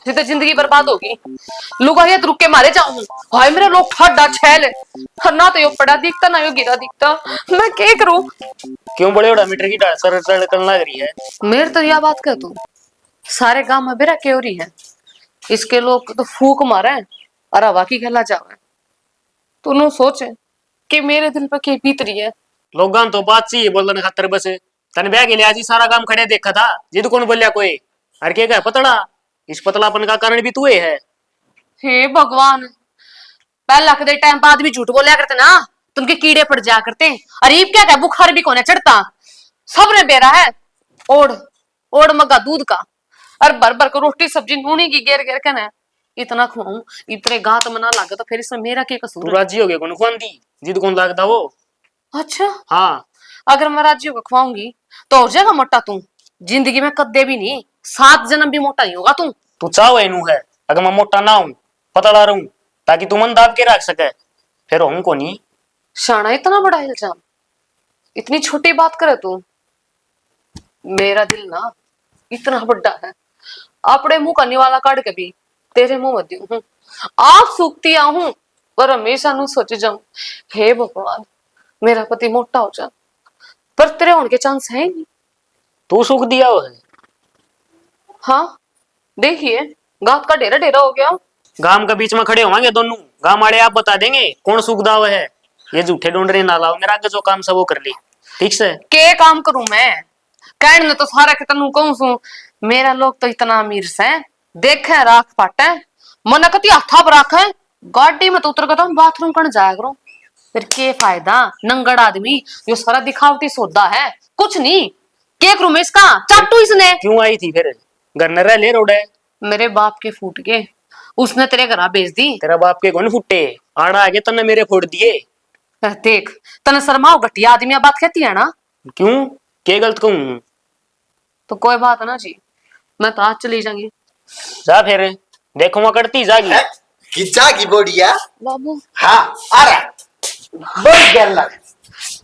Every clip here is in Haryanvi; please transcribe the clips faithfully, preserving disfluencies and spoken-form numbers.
जितने जिंदगी बर्बाद होगी। लुगाइयां तो रुक के मारे जाऊं। हाय मेरे लोग, ठाडा छैल। ना तो यो पड़ा दिखता, ना यो गिरा दिखता। मैं के करूं? क्यों बड़े बड़ा मीटर की ढाल सर सर करने लग रही है? मेरे तो या बात कह तू, सारे गांव में बेरा के हो रही है, इसके लोग तो फूक मारे और हवा की खेला जावे। तू न्यू सोच कि मेरे दिल पे के बीत रही है। लोगां तो बात चाहिए बोलने खातर बस। तन ब्याह के लिए आज ही सारा काम खड़े देखा था, जिद कौन बोलिया कोई। अरे के कहे पतला, इस पतलापन का कारण भी तू ही है। हे भगवान, पहला कदे टाइम पे आदमी झूठ बोलिया करते ना, तो उनके कीड़े पड़ जाया करते। अरे इब क्या कहे, बुखार भी कोने चढ़ता, सब ने बेरा है। ओढ़ ओढ़ मग्गा दूध का, और भर भर के रोटी सब्जी नूनी की गेर गेर के ना इतना खुआऊं, इतने गात मना लागे तो फिर इसमें मेरा के तू कसूर है? राजी हो गया कौन खुआंदी, जिद कौन लागदा वो। अच्छा। हाँ। अगर मैं राजी होकर खुआऊंगी तो हो जाएगा मोटा तू? जिंदगी में कदे भी नहीं, सात जन्म भी मोटा नहीं होगा तू। तू चाहो इनू है, अगर मैं मोटा ना हूं, पतला रहूं, ताकि तू मन दाब के रख सके, फिर हूं कोनी। शाना, इतना बड़ा इल्जाम, इतनी छोटी बात करे तू। मेरा दिल ना इतना बड़ा है, आपणे मुंह का निवाला काढ़ के भी तेरे मुंह में दूं हूं। आप सूखती आहूं, पर हमेशा नु सोच जाऊं, हे भगवान, मेरा पति मोटा हो जा, पर तेरे होने के चांस है ही नहीं। तू सूख दिया हो है? हाँ, देखिए, गात का ढेरा ढेरा हो गया। गांव के बीच में खड़े होवांगे दोनों, गांव वाले आप बता देंगे कौन सूख दाव है। ये झूठे ढूंढ रहे ना लाओ, मेरा आगे जो काम सब वो कर ले, ठीक से? के काम करूं मैं? कहने ने तो सारा के तन्नू कहूं सूं, मेरा लोग तो इतना अमीर से, देखे राख पाटे, मने कती हाथा पर राखे, गाड़ी में तो उतर के तो बाथरूम कण जाया करूं। फिर के फायदा, नंगड़ आदमी, यो सारा दिखावटी सौदा है, कुछ नहीं। के करूं मैं इसका? चाटू इसने। क्यों आई थी फिर? घर न रह ले रोड़े। मेरे बाप के फूट के, उसने तेरे घर भेज दी। तेरा बाप के कौन फुटे? आड़ा आके तन्ने मेरे फोड़ दिए। अ, देख, तन्ने शर्माओ घटिया आदमी, आ बात कहती है ना? क्यों? के गलत कहूं? तो कोई बात ना जी, मैं तो आज चली जाऊंगी। जा फिर, देखो मैं करती जागी। हैं? कि जागी बोड़िया? बाबू। हाँ, आ रहा। बस गल लड़।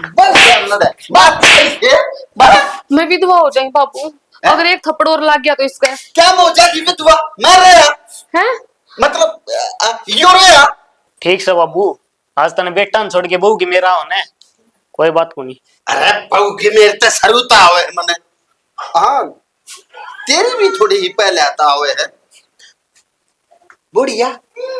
बस गल लड़। बात सही है। बाबू, मैं विधवा हो जाऊंगी बाबू। हैं? अगर एक थप्पड़ और लग गया तो इसका। क्या हो जाएगी विधवा? मैं रहा। हैं? मतलब, अ, अ, यो रहा। ठीक से बाबू, आज तने बेटा न छोड़ के बहू की मेरा होने, कोई बात को नहीं। अरे बहू की मेरे ते सरुता आवे है मने। हाँ, तेरी भी थोड़ी ही पहले आता आवे है। बुढ़िया,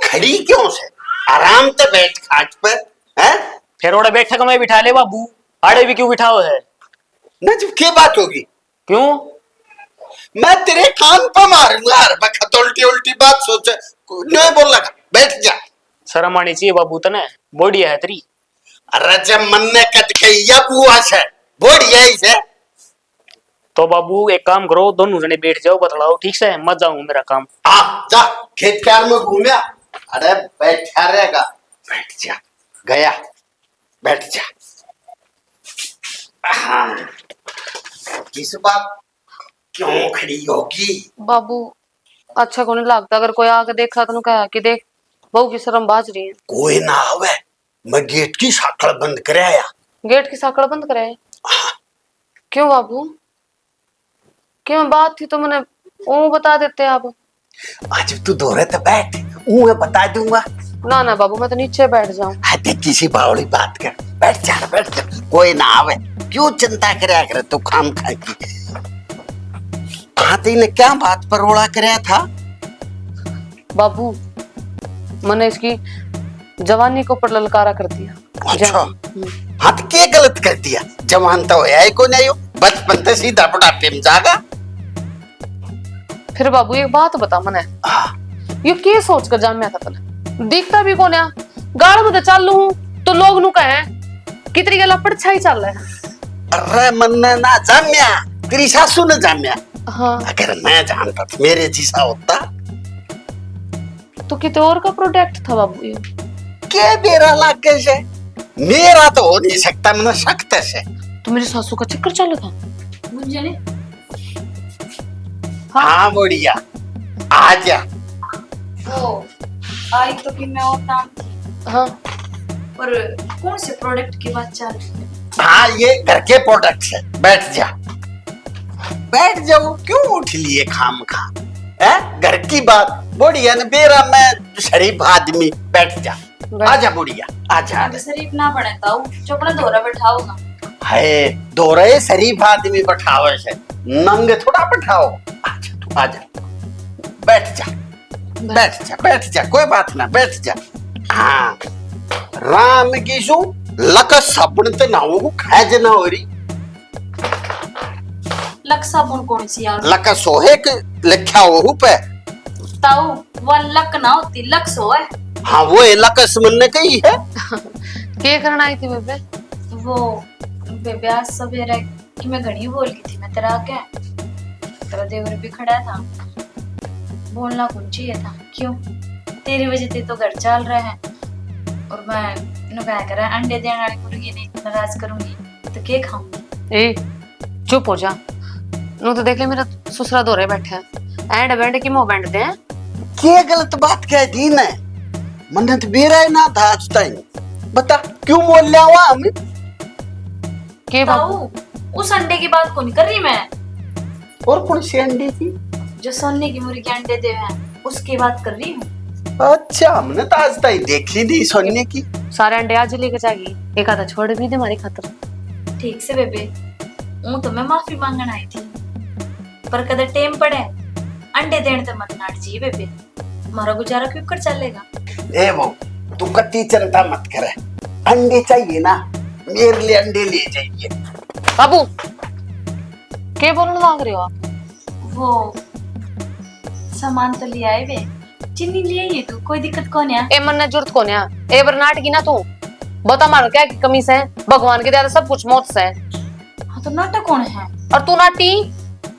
खड़ी क्यों से? आराम से बैठ खाट पे, हैं? फिर ओड़े बैठक में बिठा ले बाबू, आड़े भी क्यों बिठाओ है? ना जब के बात होगी? क्यों? मैं तेरे कान पे मारूंगा हर वक्त उल्टी उल्टी बात सोचे। नहीं बोलना, बैठ जा। शर्म आनी चाहिए बाबू तने, बुढ़िया है तेरी। अरे जब मन ने कद कही या बुआ से, बुढ़िया ही से। तो बाबू एक काम करो, दोनों जने बैठ जाओ, बतलाओ, ठीक से? मत जाऊं मेरा काम। आ, जा, खेत ख्यार में घूमया। अरे बैठा रहेगा, बैठ जा, गया, बैठ जा। हाँ, किस बात क्यों खड़ी होगी? बाबू, अच्छा कोनी लगता, अगर कोई आके देखा तो कहा कि देख, बहू की शर्म बाज रही है। कोई ना आवे, मैं गेट की साखळ बंद कर आया। गेट की साखळ बंद कर आया? हाँ। क्यों बाबू? क्यों बात थी तो मने ऊं बता देते आप। आज तू धोरे तो बैठ, ऊं मैं बता दूंगा। ना ना बाबू, मैं तो नीचे बैठ जाऊं। हाँ, देख किसी बावली बात कर, बैठ जा, बैठ जा, कोई ना आवे। क्यों चिंता करया करे तू खाम खा की? हाँ, तो इन्हें क्या बात पर रोला करया था? बाबू, मने इसकी जवानी के ऊपर ललकारा कर दिया। अच्छा। हम्म। हाँ, तो के गलत कर दिया? जवान तो होया ही कोनी यो, बचपन ते सीधा बुढ़ापे में जागा। फिर बाबू, एक बात बता मने। हाँ। यो के सोच कर जाम्या था तने? दिखता भी कोन्या, गाल में तो चालू हूँ, तो लोग नु कहे, कितनी गला पड़छाई चाल है। अरे, मन्ने ना जाम्या, तेरी सासू ने जाम्या। हाँ। अगर मैं जानता तो मेरे जिसा होता। तो किते और का प्रोडक्ट था बाबू ये? के बेरा लागे से? मेरा तो हो नहीं सकता, मने शक ते से। तो मेरी सासू का चक्कर चालू था? मुझे नहीं। हाँ। हाँ, बुढ़िया, आ जा। ओ, आई तो कि मैं और काम थी। हाँ। पर कौन से प्रोडक्ट की बात चल रही है? हाँ, ये घर के प्रोडक्ट है। बैठ जा, बैठ जाओ, क्यों उठ लिए खाम खा? है घर की बात। बुढ़िया ने बेरा, मैं शरीफ आदमी, बैठ जा। बैठ। आजा बुढ़िया, आजा, अब आजा। शरीफ ना बने ताऊ, जो अपना धोरा बैठाओगा। हाय, धोरे शरीफ आदमी बैठावे से, नंगे थोड़ा बैठाओ। आजा तू, आजा, बैठ जा, बैठ जा, बैठ जा, कोई बात ना, बैठ जा। हाँ, राम की सु लक साबुन ते नहाऊं, खैज ना हो रही। लक साबुन कौन सी यार? लक सोहे के लिखा हो पे। ताऊ, वो लक ना होती, लक सो है। हाँ, वो है लकस मन ने कही है। के करना आई थी बेबे? वो बेबे आज सवेरे कि मैं घणी बोल गई थी मैं तेरा आगे, तेरा देवर भी खड़ा था, बोलना कौन चाहिए था? क्यों? तेरी वजह से तो घर चल रहा है। और मैं नु कहा करा, अंडे देने वाली मुर्गी ने नाराज करूंगी तो के खाऊंगी? ए, चुप हो जा। नु तो देख ले, मेरा ससुरा धोरे बैठा है, एंड बैंड की मुंह बैंड दे। के गलत बात कह दी ने? मन्ने तो बेरा ही ना था आज ताई। बता, क्यों बोल लिया हुआ हम? के बाबू? ताऊ, उस अंडे की बात को नहीं कर रही मैं। और कौन सी अंडे की? जो सोने की मुर्गी अंडे दे हैं, उसकी बात कर रही हूँ। अच्छा, हमने तो आज ताई देखी नहीं सोने की। सारे अंडे आज लेके जाएगी, एक आधा छोड़ भी दे हमारी खातर। ठीक से बेबे, ऊं तो मैं माफी मांगण आई थी, पर कदे टेम पड़े, अंडे देण ते मत नाट जी बेबे, हमारा गुजारा क्यों कर चलेगा? ए बहू, तू कती चिंता मत करे, अंडे चाहिए ना, मेरे लिए अंडे ले जाइए। बाबू, के बोलण लाग रहे हो आप? वो सामान तो ले आए वे, चीनी ले आइए तू, कोई दिक्कत कोन्या। ए, मन्ने जरूरत कोन्या। ए, पर नाटकी ना तू। बता, मारो क्या की कमी से? भगवान के दया से सब कुछ मौत से। हाँ, तो नाटक कौन है? और तू नाटी?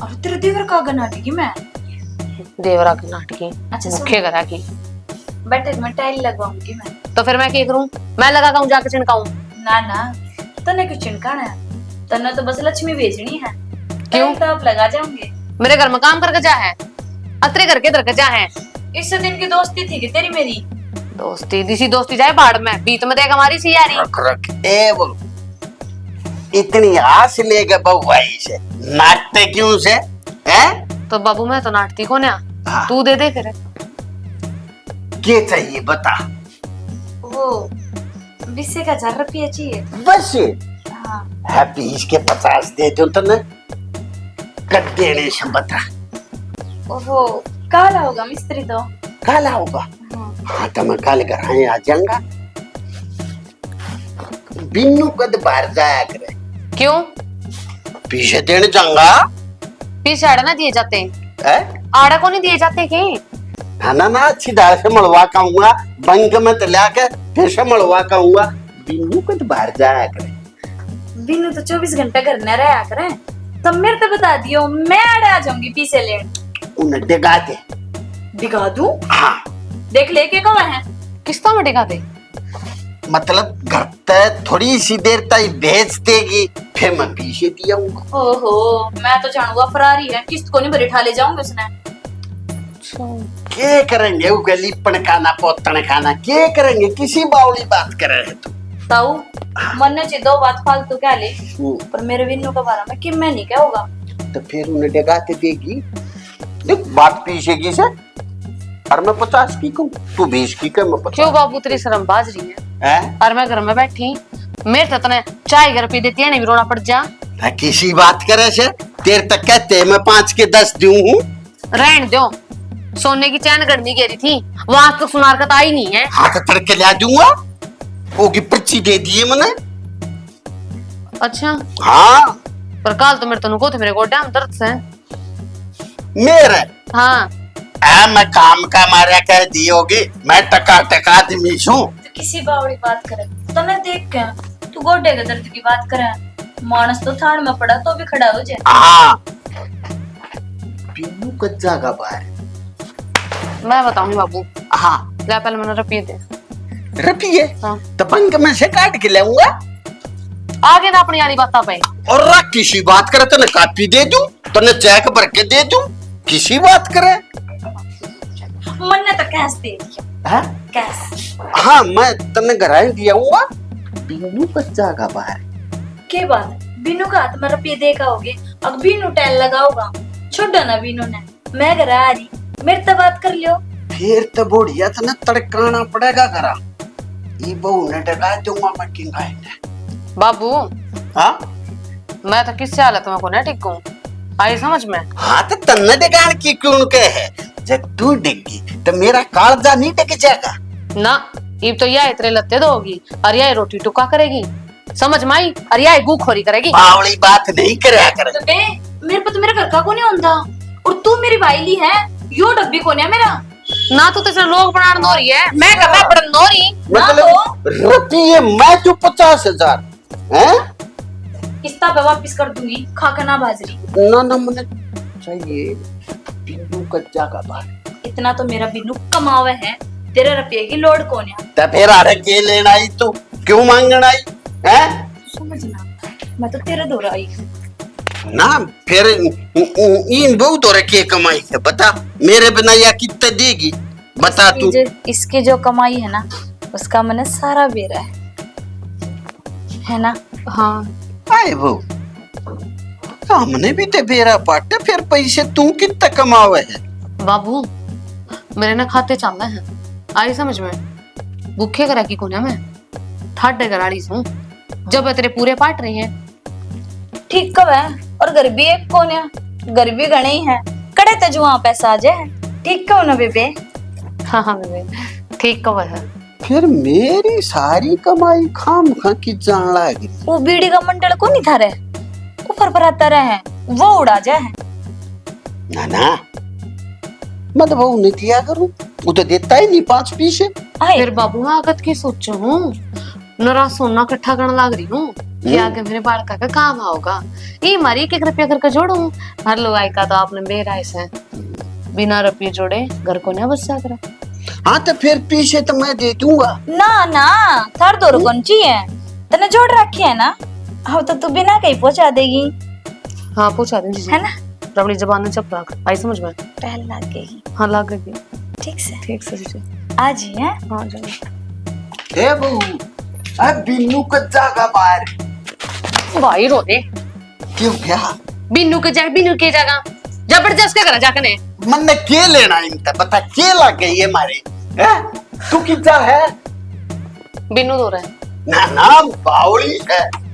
अरे, तेरे देवर का आगे नाटकी मैं। देवरा की नाटकी। अच्छा, सुन। मुख्य करा की। बैठक में टाइल लगवाऊंगी मैं। तो फिर मैं क्या करूं? मैं लगा के आऊं, जाके छिड़काऊं? ना, ना, तन्ने क्यों छिड़काना है? तन्ने तो बस लक्ष्मी भेजनी है। क्यों? टाइल तो आप लगा जाओगे। मेरे घर में काम करके जा है, अतरे घर के धर के जा है। इस दिन की दोस्ती थी कि तेरी मेरी? दोस्ती दिसी दोस्ती जाए बाड़ में, बीत में देख हमारी सी यारी। रख, रख। ए बोल, इतनी आस लेके बहू आई से, नाटते क्यों से? हैं? तो बाबू, मैं तो नाटती कोन्या। हाँ। तू दे दे फिर। के चाहिए बता। वो बीस एक हजार रुपये चाहिए। बस? हाँ। है, बीस के पचास दे दूं तन्ने। कद देने से बता। ओहो, काल आओगा मिस्त्री तो। काल आओगा? हाँ। हाँ, तो मैं काल घर आए आ जाऊंगा। बिन्नू कद बाहर जाया करे? क्यों? पीसे देने जाऊंगा। पीसे आड़े ना दिए जाते हैं। हैं? आड़ा को नहीं दिए जाते के? ना, ना, ना, अच्छी दाल से मलवा के आऊंगा, बैंक में तो ल्या के फिर से मलवा के आऊंगा। बिन्नू कद बाहर जाया करे? बिन्नू तो चौबीस घंटे घर न रहा करे, तो मेरे तो बता दियो, मैं आड़े आ जाऊंगी पीसे लेन। उन्हें डिगा दे। डिगा दूं? हाँ। देख ले के कवा है। किस्ता में डिगा दे? मतलब घर ते थोड़ी सी देर ताई भेज देगी, फिर मैं पीसे दिया हूँ। ओहो, मैं तो जानूंगा फरारी है, किस्त को नहीं भरी, ठा ले जाऊंगी उसने। अच्छा। के करेंगे वो गली पणकाना, पोतन खाना, के करेंगे? किसी बावली बात करे है तू? ताऊ, मन्ने जी दो बात फालतू कह ली, हम्म। पर मेरे बिन्नू के बारे में किम में नहीं कहोगा। तो फिर उन्हें डगाते देगी। देख, बात पीछे की से, और मैं पचास की कहूँ, तू बीस की कह, मैं पचास। क्यों बाबू, तेरी शर्म बाज रही है? हैं? और मैं घर में बैठी, मेरे तो तने चाय घर पी देती है, नहीं भी रोना पड़ जा। मैं किसी बात करे से, तेरे तक कहते मैं पाँच के दस दूं हूँ। रहन दो, सोने की चैन गढ़नी कह रही थी, वो आज तक सुनार का तो आई नहीं है। हाँ, तो तड़के ला दूंगा, वो की पर्ची दे दिए मैंने। अच्छा। हाँ। पर काल तो मेरे तनु को थे, मेरे गोड्या में दर्द से। मेरे? हाँ। आ, मैं काम का मारा कह दी होगी, मैं टका टका आदमी छूं। तो किसी बावड़ी बात करे, तने देख के तू गोडे के दर्द की बात करे। मानस तो थान में पड़ा तो भी खड़ा हो जाए। हाँ। बिन्नू कद जागा बाहर? मैं बताऊंगी बाबू। हाँ। ले पहले मैंने रुपये दे। रुपये? हाँ। तो बैंक में से काट के लाऊंगा। आगे ना अपनी वाली बात पे। और रा किसी बात करे, तने कापी दे दूं, तने चेक भर के दे दूं, किसी बात करे। मन्ने तो कैश दे दिया। हैं? कैश। हाँ, मैं तन्ने घर ही दिया हूँ। बिन्नू कद जागा बाहर? के बात? बिन्नू का हाथ में रुपये देखा होगे। अब बिन्नू टैल लगाओगा। छोड़ो ना बिन्नू ने। मैं घर आ रही। मेरे तै बात कर लियो। फिर तो बुढ़िया तने तड़काना पड़ेगा घरा। ई बहू ने डरा दूंगा मैं किंगा ने। बाबू, हाँ? मैं तो किसी हालत में कोने टिकूं, आई समझ में? हाँ, तो तन्ने डगान की क्यों के है? जब तू डिग्गी तो मेरा कालजा नहीं डिग जाएगा? ना, इब तो यह तेरे लत्ते धोगी और यह रोटी टुका करेगी, समझ में आई? और यह गूखोरी करेगी। बावली बात नहीं करया कर। बे, मेरे पे तो मेरे घर का कोनी होंदा, और तू मेरी भाईली है, यो डब्बी कोन्या मेरा। ना तो तेरे लोग बनान दो रही है, मैं घर में पड़न दो रही। मतलब, ना तो। रुपये मैं जो पचास हजार, हैं? किस्ता पे वापस कर दूंगी, खा के ना बाजरी। ना ना, मने चाहिए बिन्नू कच्चा का बार। इतना तो मेरा बिन्नू कमावे है, तेरे रुपये की लोड कोन्या। ते फिर आड़े के लेना आई तू? क्यों मांगना आई? हैं? समझ ना, मैं तो तेरे दौरा आई हूँ। ना, फिर इन बहू दौरे के कमाई है, बता। मेरे बिना या कितना देगी, बता तू। जो, इसकी जो कमाई है ना, उसका मैंने सारा बेरा है, है ना? हाँ। आए बहू, हमने भी ते बेरा पाटे, फिर पैसे तू कितना कमावे है? बाबू, मेरे ना खाते चांदा है, आई समझ में? भूखे करा की कोन्या मैं, ठाडे घर आली सूं। जब तेरे पूरे पाट रही है। ठीक कवे, और घर भी एक कोन्या, घर भी घणे ही है, कड़े ते जुआ पैसा आ जाए। ठीक कहो ना बेबे? हाँ हाँ बेबे, ठीक कवे है। फिर मेरी सारी कमाई खाम खा की जान लाग रही। वो बीड़ी का मंडल को नहीं था रे, वो फरफराता रहे, वो उड़ा जाए। ना ना, मैं तो बहू ने दिया करूं, वो तो देता ही नहीं पांच पीसे। आए। फिर बाबू, मैं आगत की सोचू हूँ, नरा सोना इकट्ठा करने लाग रही हूँ कि हम्म। आगे मेरे बालका का काम आओगा। ये मारी एक एक रुपया करके जोड़ू। हर लुगाई का तो आपने बेरा है से, बिना रुपये जोड़े घर को ना बस जाकर। हाँ, तो फिर पीसे तो मैं दे दूंगा। ना ना, थार दौर कौन ची है, तने जोड़ रखे है ना, अब तो तू बिना कहीं पहुंचा देगी। हाँ, पहुंचा दूं जीजी। है ना? अपनी जबान में चप रख, आई समझ में? पहल लग गई। हाँ, लग गई। ठीक से। ठीक से जीजी। आज ही है। हाँ, जाओ। हे बहू, अब बिन्नू कच्चा का बाहर। भाई रो दे। क्यों क्या? बिन्नू के जाए, बिन्नू के जागा। जबरदस्त के घर जाके ने। मन ने के लेना इनका, बता के लग गई है मारे? हैं? तू कितना है? बिन्नू दो रहा है। ना ना, बावली है।